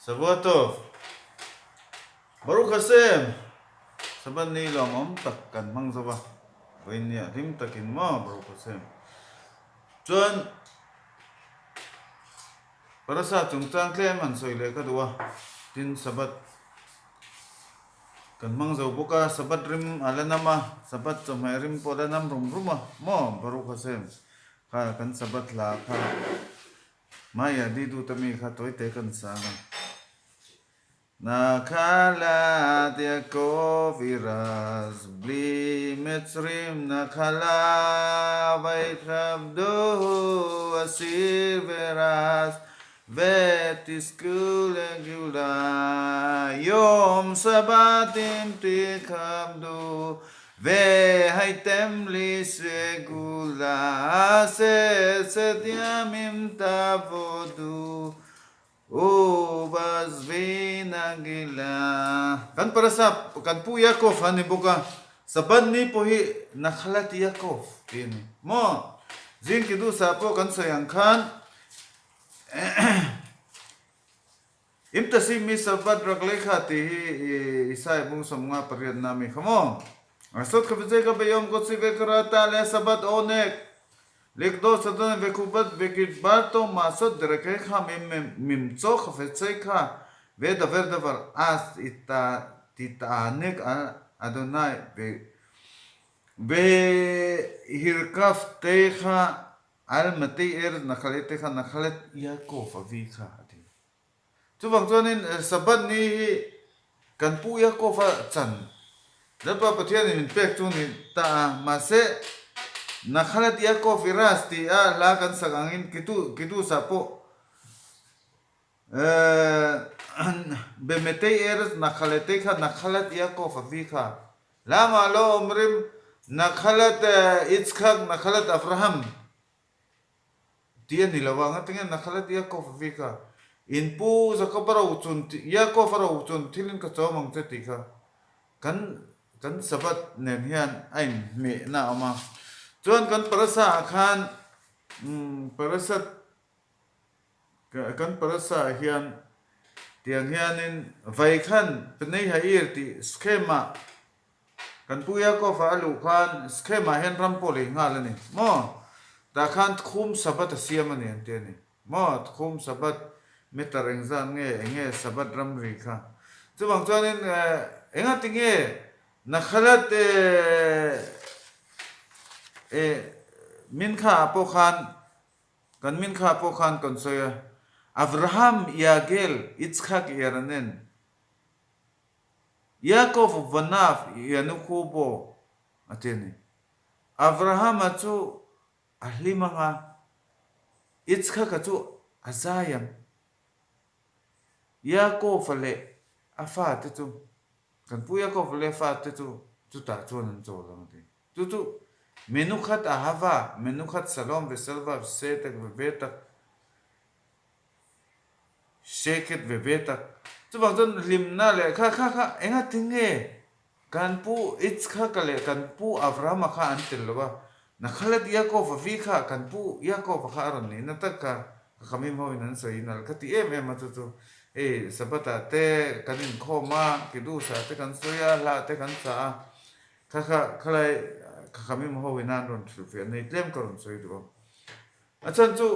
Shavua Tov. Baruch Hashem! Sabbath ni lawmawm tak kan hmang zo va, vawiin nia hlim takin maw Baruch Hashem. Chuan Parasa chungchang tlem han sawi leh ka duh a, tin Sabbath kan hmang zo bawk a, Sabbath rim a la nam a, Sabbath chawhmeh rim pawh a la nam rum rum a maw Baruch Hashem. Kha kan Sabbath hla kha Maya di dut ami kha tawite kan sang a. Nakhalat Yaakov iraz bli Mitzrim nakhala vayikhabduhu asir veraz vetizku legeula yom sabatim tikhabdu Vehaitem li segula Aseset yamim tavodu Uvazvi nagila. Kan parasa kan pu Yaakov a ni bawk a, Sabbath ni pawh hi Nakhalat Yaakov tih a ni maw? Zing Kiddush-ah pawh kan sawi ang khan Imtasi mi Sabbath rak lei kha tih hi Isaiah bung 58 na mi kha maw? Asot kha vijay ka bayom ko si ve karata le Sabbath onek likdo satan ve kubat ve kitbarto masot dereke kha mim mim cho kha fe chei kha ve daver davar as ita titanek Adonai ve ve hirkaf te kha Al Matei er Nakhalet te kha Nakhalet Yaakov a vi kha a ti. Chuvang chuanin Sabbath ni hi kan pu Yaakov a chan Lalpa Pathianin min pek chu ni ta a, mahse Nakhalet Yaakov i ras ti a hla kan sak angin Kitu Kidusah pawh Bemetei er Nakhalet te kha Nakhalet Yaakov a vi kha Lama lo awm rim Nakhalat Yitzchak, Nakhalat Avraham tih a ni lo a, ngatinge Nakhalat Yaakov a vi kha? In pu Jakob a ro chun Yaakov a ro chun thil in ka chawm ang che tih kha kan kan Sabbath nen hian a inhmehna a awm a. Chuan kan parasa ah khan parasat Kan parasa ah hian tiang hianin vai khan Pnei Ha'ir tih Scheme-ah kan Pu Yaakov-a a luh khan Scheme-ah hian ram pawh lei nghal a ni maw? Tah khan Tkhum Sabbath a siam a ni an ti a ni maw? Tkhum Sabbath meter engzat nge eng nge Sabbath ramri kha? Chuvang chuanin engati nge Nakhalat eh Mincha ah pawh khan Kan min kha pawh khan kan sawi a, Avraham, Yagel, Yitzchak Yaranen, Yaakov Vanav Yanukubo a ti a ni. Avrahama chu a hlim ang a, Yitzchaka chu a zai ang. Yaakova leh a fate chu, kan pu Yaakova leh a fate chu chutah chuan an chawl ang a ti. Chu chu Menukhat Ahava, Menukhat Shalom ve Selva ve Setek ve Vetak, Sheket ve Vetak. Chuvang chuan hlimna leh kha kha kha enga tinge kan pu Yitzchaka leh kan pu Avrahama kha an tel lo a, Nakhalat Yaakova vi kha kan pu Yaakova kha a rawn nihna tak kha ka khamim ho in an sawi nal ka ti em em a chu chu hei Sabbath ah te kan inkhawm a, Kiddush ah te kan sawi a, hla te kan sa a. Kha kha khalai kha kha mim ho in an rawn hrilh ve a nei tlem ka rawn sawi duh a. A chhan chu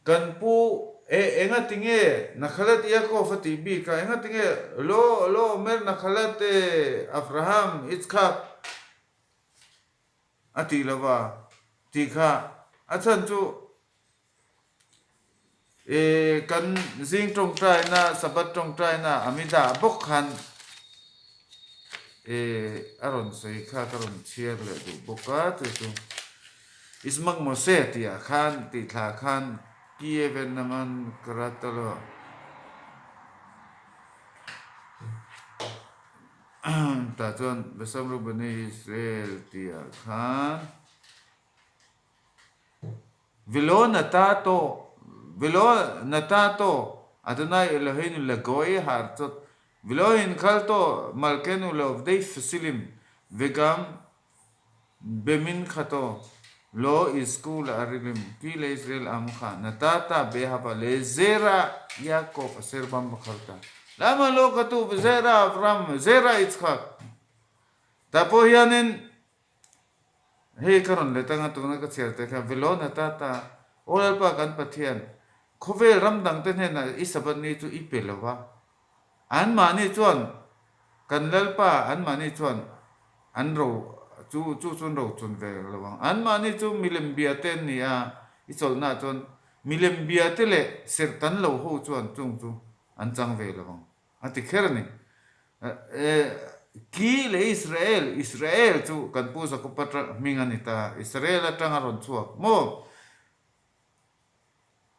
kan pu e enga tinge Nakhalat Yaakov a tih bik a, enga tinge lo lo Omer Nakhalat e Avraham Yitzchak a tih lova tih kha a chhan chu E kan zing tawngtaina, Sabbath tawngtaina Amida bawk khan e a rawn sawi kha ka rawn chhiar leh duh bawk a, chu chu Ismak Mose tih ah khan tih thla khan Kieven naman Karatalo tah chuan Besamru Bnei Israel tih ah khan Velo natato Velo natato Adonai Eloheinu legoei ha'artzot Velo hinkhalto malkenu le'ovdei fesilim vegam beminkhato. Lo Isku la Arilim, Ki le Israel Amkha, Natata Behava le Zera Yaakov Aser Bam Bakharta. Lama lo katuv Zera Avram, Zera Yitzchak. Tah pawh hianin hei ka rawn let anga tuna ka chhiar te kha Velo Natata, Aw Lalpa kan Pathian, khawvel ram dangte hnenah i Sabbath ni chu i pe lo va, Anmahni chuan kan Lalpa anmahni chuan an ro chu chu chuan ro chun ve lo ang. Anmahni chu milem bia te an ni a, i chawlhnaah chuan milem bia te leh serh tan lo ho chuan chung chu an chang ve lo ang a ti kher a ni. Ki leh Israel, Israel chu kan Pu Jakoba hming a ni ta, Israel atanga rawn chhuak maw?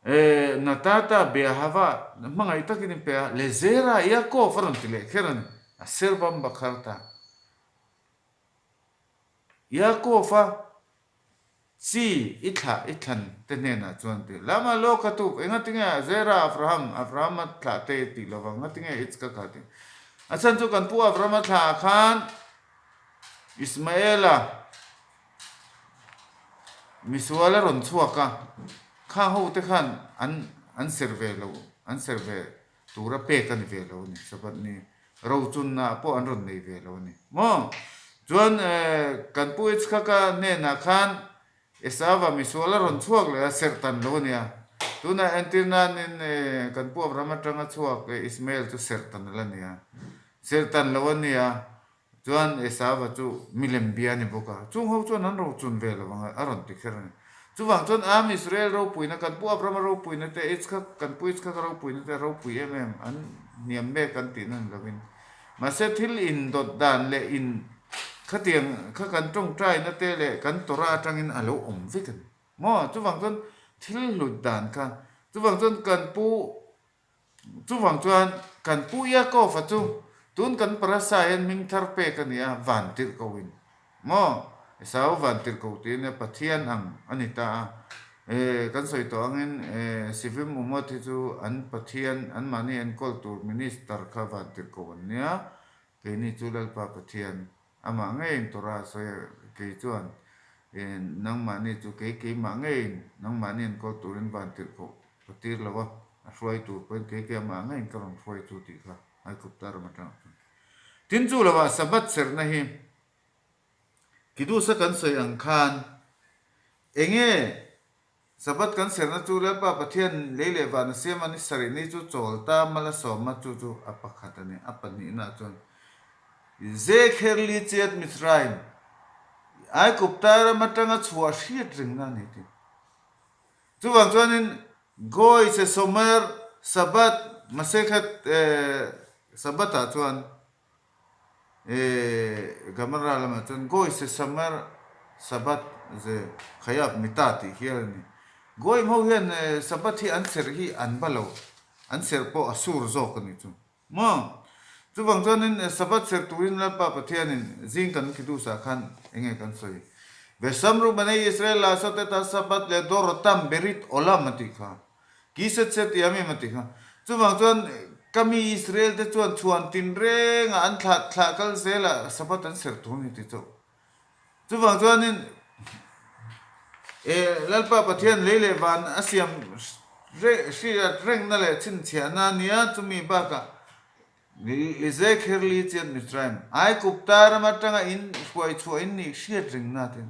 E, Natata Beahava hmangaih takin in pe a, Lezera Yaakov a rawn ti leh kher a ni, a serbam bakhar ta. Yaakov-a chi i thlah i thlan te hnenah chuan ti, Lama lo ka tup, engatinge a Zera Avraham, Avrahama thlah te i tih lovang, ngatinge Yitzhak a tih? A chhan chu kan pu Avrahama thlah ah khan Ismaela, Misual a rawn chhuak a, khang ho te khan an an ser ve lo, an ser ve tura pek a ni ve lo a ni, Sabbath ni rochunna pawh an rawn nei ve lo a ni maw? Chuan kan Pu Yitzhaka hnenah khan Esauva misual a rawn chhuak leh a, serh tan lo a nia. Tunah entir nanin kan Pu Abraham atanga chhuak Ismael chu serh tan a la nia, serh tan lo a nia. Chuan Esauva chu milem bia a ni bawk a, chung ho chuan an rochun ve lo ang a rawn ti kher a ni. Chuvang chuan Am Israel ropuina, kan pu Abrahama ropuina te, Yitzhak, kan pu Yitzhaka ropuina te a ropui em em, an hniam mek an tihna ni lovin. Mahse thil indawt dan leh in khatiang kha kan tawngtaina te leh kan Torah atangin a lo awm vek a ni. Maw? Chuvang chuan thil hlut dan kha, chuvang chuan kan pu Chuvang chuan kan Pu Yaakov-a chu tun kan parasa hian hming thar pek a ni a, van tirh ko in maw? Esau van tirh ko tiin a Pathian ang a ni ta a. E, kan sawi tawh angin e, Sivim Umot hi chu an Pathian, anmahni enkawl tur minister kha van tirh ko an nia, keini chu Lalpa Pathian Amah ngeiin Torah a sawi a, kei chuan nangmahni chu kei keimah ngeiin nangmahni enkawl turin van tirhkoh ka tir lo a, a hruai tur pawhin kei keimah ngeiin ka rawn hruai chu tih kha Aigupta ram atangah chuan. Tin chu lovah Sabbath serhna hi Kiddush-a kan sawi ang khan enge Sabbath kan serna chu Lalpa Pathian lei leh van a siam a ni sarih ni chu chawl ta mal a sawm a chu chu a pakhat a ni. A pahnihna chuan Zekher Lichiat Mitzrayim, Aigupta ram atanga chhuah hriat rengna a ni tih. Chuvang chuanin Goy se Somer Sabbath Masekhet Sabbath-ah chuan E Gamara lamah chuan Goy se Samar Sabbath ze Khayab Mita tih hial a ni. Goyim ho hian Sabbath hi an serh hi an ba lo, an serh pawh a sur zawk a ni chu. Maw? Chuvang chuanin Sabbath serh turin Lalpa Pathianin zing kan Kiddush-ah khan enge kan sawi? Vesamru Bnei Israel la soteta Sabbath le Dorotam Berit Olam a tih kha. Ki set set i am em a ti kha. Chuvang chuan ka mi Israel te chuan chhuan tin renga an thlah thlah kal zela Sabbath an serh tur a ni ti chauh. Chuvang chuanin e Lalpa Pathian lei leh van a siam hriat rengna leh chhinchhiahna a nia chumi bakah Lizekherli chian Mitzrayim, Aigupta ram atanga in hruai chhuah in nih hriat rengna a ti.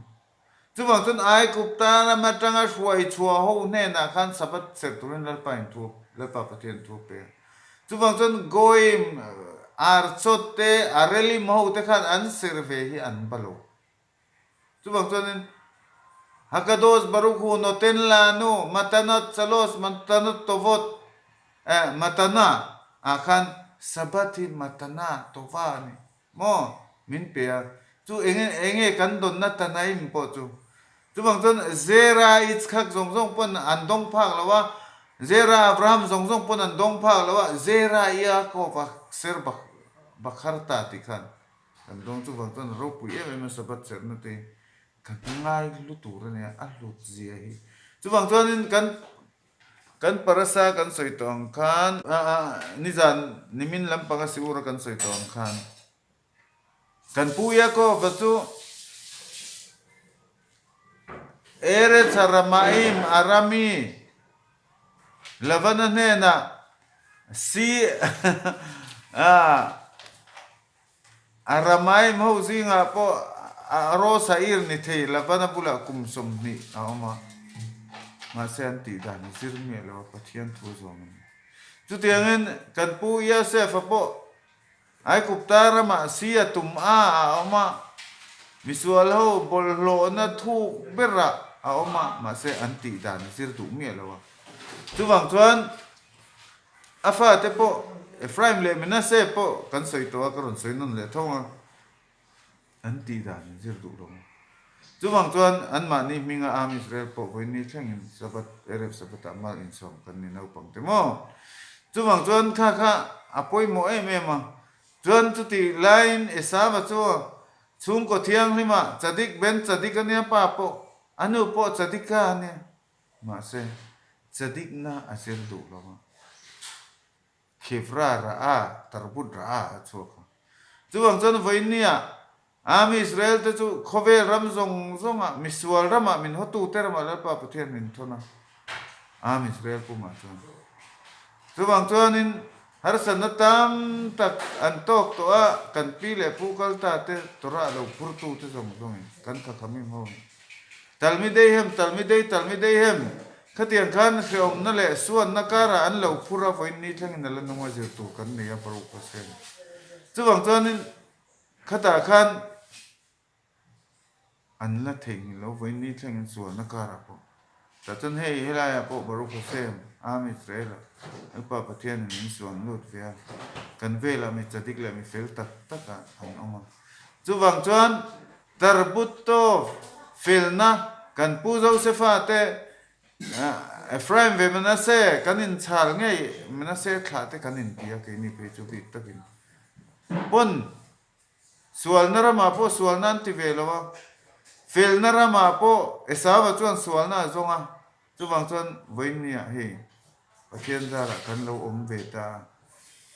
Chuvang chuan Aigupta ram atanga hruai chhuah ho hnenah khan Sabbath serh turin Lalpa in thu Lalpa Pathian thu a pe a. Chuvang chuan Goim, Archot te, Arelim ho te khan an serh ve hi an ba lo. Chuvang chuanin Hakadosh Baruch Hu noten lanu matanot chalos matanot tovot eh matana ah khan Sabbath hi matana tova a ni. Maw? Min pe a. Chu enge enge kan dawnna Tanaim pawh chu. Chuvang chuan Zera Yitzchak zawng zawng pawn an dawng phak lo a, Zera Abraham zawng zawng pawn an dawng phak lo a, Zera Yaakov a ser bakhar ta tih khan kan dawng. Chuvang chuan ropui em em a Sabbath serhna te ka ngai hlu tur a nia, a hlut zia hi. Chuvang chuanin kan Kan parasa kan sawi tawh ang khan, nizan nimin lampanga siura kan sawi tawh ang khan, kan Pu Yaakov-a chu Eretz Haramaim, Arami, Lavana hnenah si Aramaim ho zingah pawh a rawsa ir ni thei Lavana bulah kum 20 a awm a, mahse an tih dan a zir miah lo a, Pathian thu a zawm a ni. Chutiangin kan pu Iasef-a pawh Aigupta ramah si a tum a a awm a, misual ho bawlhhlawhna thuk berah a awm a, mahse an tih dan a zir duh miah lo a. Chuvang chuan a fate pawh Ephraim leh Manasseh pawh kan sawi tawh a, ka rawn sawi nawn leh thawng a, an tih dan an zir duh lo a. Chuvang chuan anmahni hminga Am Israel pawh vawiin thlengin Sabbath, Erev Sabbath-ah mal insawm kan ni naupang te maw? Chuvang chuan kha kha a pawimawh em em a. Chuan chutih laiin Esava chu chhungkaw thianghlima Chadik ben Chadik a nia pa pawh, a nu pawh Chadika a nia. Mahse, Chadikna a zir duh lo a. Khivra rah a, tarbut rah a a chhuak a. Chuvang chuan vawiinniah Ami Israel te chu khawvel ram zawng zawngah, misual ramah, min hawtute ramah Lalpa Pathian min thawn a, Ami Israel pumah chuan. Chuvang chuanin harsatna tam tak an tawk tawh a, kan pi leh pu kal ta te Torah lo phurtu te zawng zawngin kan thakhamim ho. Talmideihem, Talmidei, Talmideihem, Khatiang khan hreawmna leh suanna karah an lo phur a, vawiin ni thlengin a la nung a zir tur kan nei a, Baruch Hashem. Chuvang chuanin khatah khan an la theihnghilh lo, vawiin ni thlengin sualna karah pawh. Tah chuan hei helaiah pawh Baruch Hashem, Am Israel-a Lalpa Pathianin min suan lut ve a, kan velah mi chadik leh mi fel tak takah an awm a. Chuvang chuan Tarbutov felna kan pu Josefa te Ephraim ve Manasseh kan inchhal ngei Manasseh thlah te kan inti a keini phei chu bik takin pawn sualna ramah pawh sualna an ti ve lo a felna ramah pawh Esauva chuan sualna a zawng a chuvang chuan vawiinniah hei Pathian zarah kan lo awm ve ta a,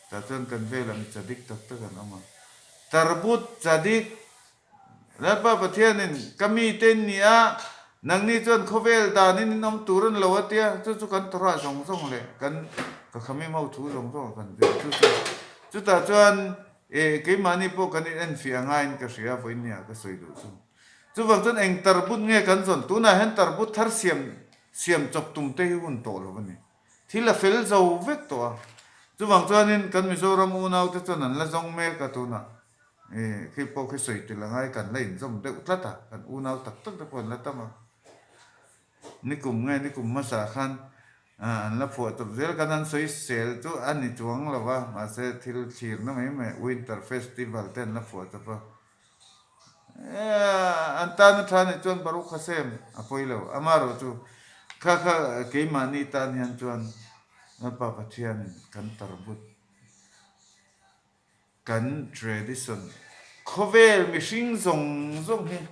tah chuan kan velah mi chadik tak tak an awm a. Tarbut chadik, Lalpa Pathianin ka mite in ni a, nangni chuan khawvel danin in awm tur an lo a tia, chu chu kan Torah zawng zawng leh kan ka khamim ho thu zawng zawng ah kan zir chu chu. Chutah chuan eh keimahni pawh kan in enfiah ngaiin ka hria vawiin ka sawi duh chu. Chuvang chuan eng tarbut nge kan zawn? Tunah hian tarbut thar siam siam chawp tum te hi hun tawh lo a ni. Thil a fel zo vek tawh a. Chuvang chuanin kan Mizoram unau te chuan an la zawng mek a tunah. Eh, khi pawh khi sawi tel angai kan la inzawm deuh tlat a, kan unau tak tak te pawh an la tam a. Nikum nge nikum hmasa khan an la phuah tawp zel kan an sawi sel chu a ni chuang lo va, mahse thil thlirna mai mai Winter Festival te an la phuah tawp a. An tan a tha nih chuan Baruch Hashem a pawi lo. Amaherawh chu kha kha keimahni tan hian chuan Lalpa Pathianin kan tarbut, kan tradition, khawvel mihring zawng zawng hi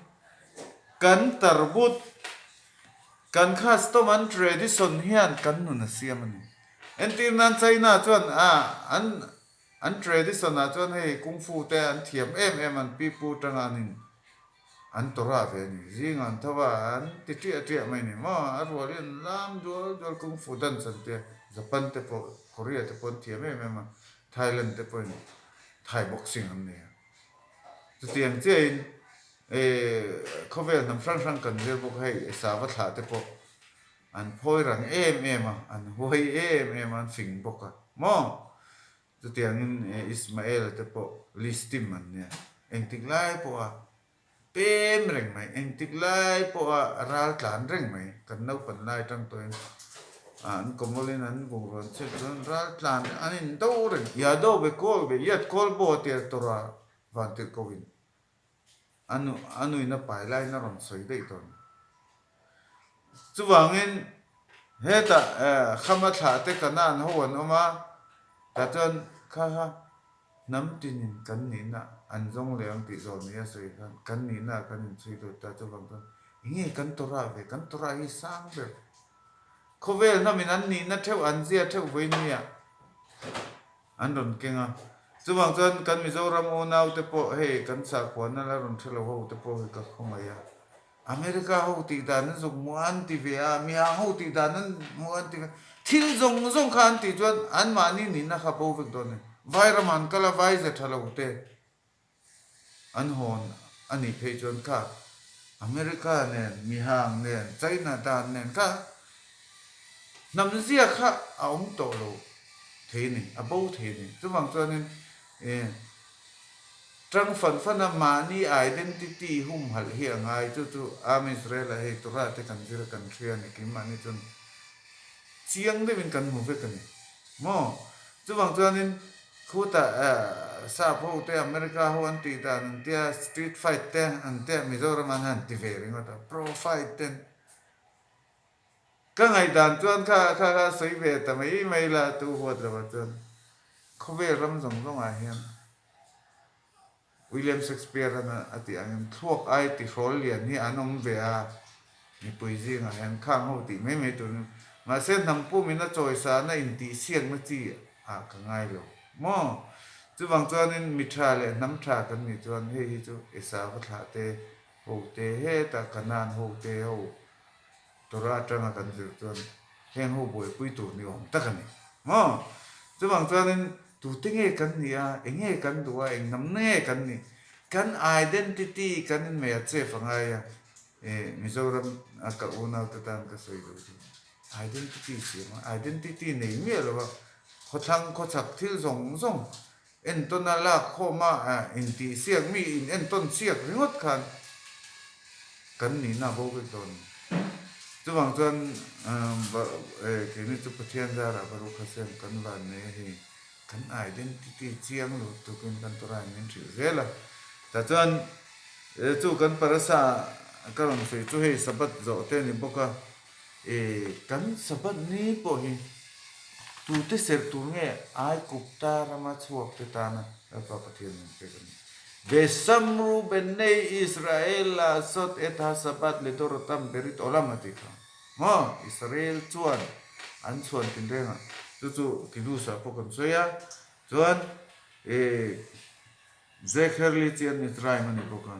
kan tarbut, kan custom an tradition hian kan nun a siam a ni. Entir nan China chuan a an An tradition ah chuan hei kung fu te an thiam em em an pi pu tanga an in an tawrah ve a ni. Zingah an tho a, an ti ṭiah ṭiah mai a ni maw? A rual hi an lam dual dual kung fu dance an tia, Japan te pawh Korea te pawh an thiam em em a, Thailand te pawhin Thai boxing an nei a. Chutiang chiahin khawvel hnam hrang hrang kan zir bawk a, hei sava thlah te pawh An phawi rang em em a, an huai em em a, an fing bawk a maw? Chutiangin Ismael te pawh Listim an nia, engtik lai pawha pem reng mai, engtik lai pawha ral tlan reng mai, kan naupan lai atang tawhin an kawmawlin an bungrawn chhiat chuan ral tlan an indo reng, Yado be kawl be yat kawl baw tia Torah vantirhkohin A nu a nuin a pai laiin a rawn sawi daih tawh a ni. Chuvangin hetah Khama thlah te Kanaan ho an awm a, tah chuan kha kha hnam tinin kan nihna an zawng leh ang tih zawh ni a sawi khan kan nihna ah kan inchhui lut ta. Chuvang chuan enge kan Torah ve, kan Torah hi sang ber. Khawvel hnamin an nihna theuh an zia theuh vawiin nia. An rawn keng a. Chuvang chuan kan Mizoram unau te pawh hei kan sakhuana la rawn hre lo ho te pawh hi ka khawngaih a. America ho tih dan an zuk hmuh a an ti ve a, mihang ho tih dan an hmuh a an ti ve a, thil zawng zawng kha an tih chuan anmahni nihna kha bo vek dawn a ni. Vai ramah an kal a, vai ze tha lo te an hawn a nih phei chuan kha America nen, mihang nen, China dan nen kha hnam zia kha a awm tawh lo thei a ni, a bo thei a ni. Chuvang chuanin eh. Tang fan fan a mahni identity humhalh hi a ngai, chu chu Am Israel a hei Torah te kan zir a kan hria a ni kim mahni chuan chiang deuhin kan hmu vek a ni maw? Chuvang chuanin khutah sap ho te America ho an tih dan an tia street fight te an tia Mizoram an han ti ve ringawt a pro fight ten Ka ngaihdan chuan kha kha kha sawi ve ta mai mai la tu huat lo ah chuan khawvel ram zawng zawng ah hian William Shakespeare an a tih angin thluak ai ti hrawl lian hi an awm ve a mipui zingah hian khang ho tih mai mai turin mahse hnam pumin a chawisa na intihsiakna chi ah ka ngai lo maw chuvang chuanin mi tha leh hnam tha kan nih chuan hei hi chu Esau thlah te ho te hetah Kanan ho te ho Torah atanga kan zir chuan heng ho buaipui tur ni awm tak a ni. Maw? Chuvang chuanin tute nge kan nih a, eng nge kan duh a, eng hnam nge kan nih? Kan identity kan inmei a chef a ngai a, eh Mizoram a ka unaute tan ka sawi duh chu identity siam a, identity nei miah lo a, khawthlang khawchhak thil zawng zawng entawn a lak khawm a intihsiak mi in entawn siak ringawt khan kan nihna a bo vek dawn. Chuvang chuan keini chu Pathian zarah Baruch Hashem kan van nei a hei kan identity chiang lo tukin kan Torah in min hrilh zel a. Tah chuan chu kan parasa ka rawn sawi chu hei Sabbath zawh te a ni bawk a. Kan Sabbath ni pawh hi tute serh tur nge Aigupta rama chhuak te tana Lalpa Pathian min pek a ni. Vesamru bnei Israel la'asot et ha-Sabbath ledorotam berit olam a ti kha. Maw? Israel chuan an chhuan tinrengah chu chu Kiddush-ah pawh kan sawi a, chuan Zekherli chi an Mizraim a ni bawk a,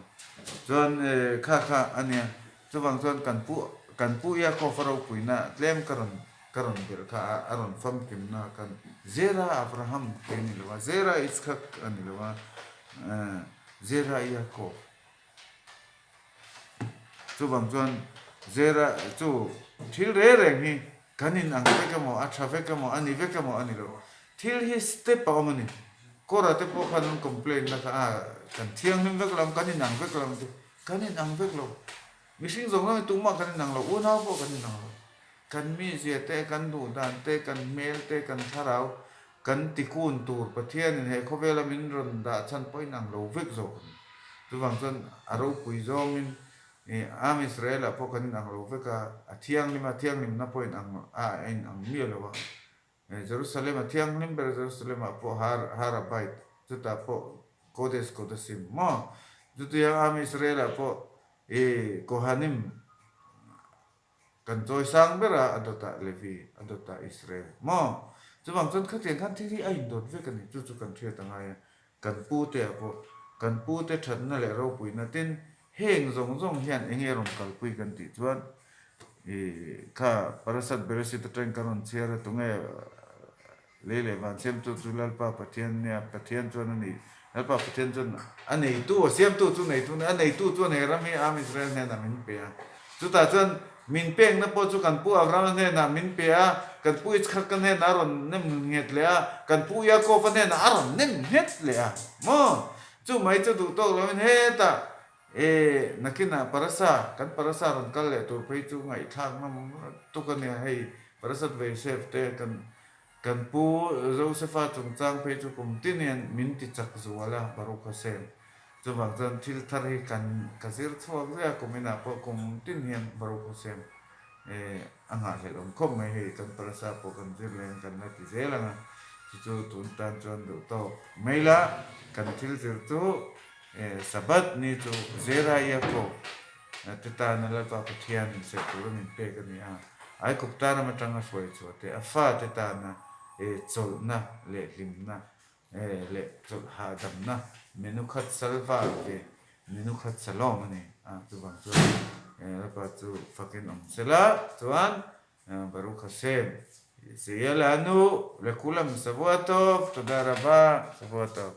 chuan kha kha a nia, chuvang chuan kan pu kan pu Yaakov a ropuina tlem ka rawn ka rawn belh kha a a rawn famkimna khan Zera Abraham te a ni lo a, Zera Yitzchak a ni lo a, Zera Yaakov. Chuvang chuan Zera chu thil reng reng hi kan in ang vek emaw, a tha vek emaw, a ni vek emaw a ni lo. Thil hi step a awm a ni. Kawra te pawh khan an complain na kha a kan thianghlim vek lo ang, kan in ang vek lo ang ti. Kan in ang vek lo. Mihring zawng zawng hi tumah kan in ang lo, unau pawh kan in ang lo. Kan mizia te, kan duh dan te, kan hmel te, kan thlarau, kan tikun tur Pathianin he khawvela min rawn dah chhan pawhin ang lo vek zawk a ni. Chuvang chuan a ropui zawngin Am Israel-ah pawh kan inang lo vek a, a thianghlim a, thianghlimna pawh inang a inang miah lo a. Jerusalem a thianghlim ber Jerusalem-ah pawh Har Harabait chutah pawh Kodesh Kodashim maw? Chutiang Am Israel-ah pawh Kohanim Kan chawi sang ber a, a dawtah Levi, a dawtah Israel. Maw? Chuvang chuan khatiang khan thil hi a indawt vek a ni. Chu chu kan hriat a ngai a. Kan pute ah pawh, kan pute thatna leh ropuina tin heng zawng zawng hian eng nge rawn kalpui kan tih chuan ih kha Parasat Bereshit atangin kan rawn chhiar a, tunge Lei leh van siamtu chu Lalpa Pathian nia, Pathian chuan a ni. Lalpa Pathian chuan a neitu, a siamtu chu neitu nia, a neitu chuan he ram hi Am Israel hnenah min pe a. Chutah chuan min pekna pawh chu kan pu Abrahama hnenah min pe a, kan pu Yitzchaka hnenah a rawn nem nghet leh a, kan pu Yaakova hnenah a rawn nem nghet leh a. Maw? Chu mai chu duh tawk loin hetah e nakinah parasa, kan parasa rawn kal leh tur phei chu ngaihthlak ngam tuk a nia, hei parasat Veisef te kan Kan pu Josefa chungchang phei chu kum tin hian min ti chak zual a, Baruch Hashem. Chuvang chuan thil thar hi kan ka zir chhuak zia kum inah pawh kum tin hian Baruch Hashem a nghahhlelh awm khawp mai hei kan parasa pawh kan zir leh ang kan la ti zel ang a, chu chu tun tan chuan duh tawk mai la kan thil zir chu Sabbath ni chu Zera Yaakov te tana Lalpa Pathian inserh tura min pek a ni a, Aigupta ram atanga hruai chhuah te, a fate tana chawlhna leh hlimna leh chawlh hahdamna menu khat salva ve menu khat salawm a ni a, chuvang chuan. Lalpa chu fakin awm sela chuan Baruch Hashem שיהיה לנו לכולם שבוע טוב, תודה רבה, שבוע טוב.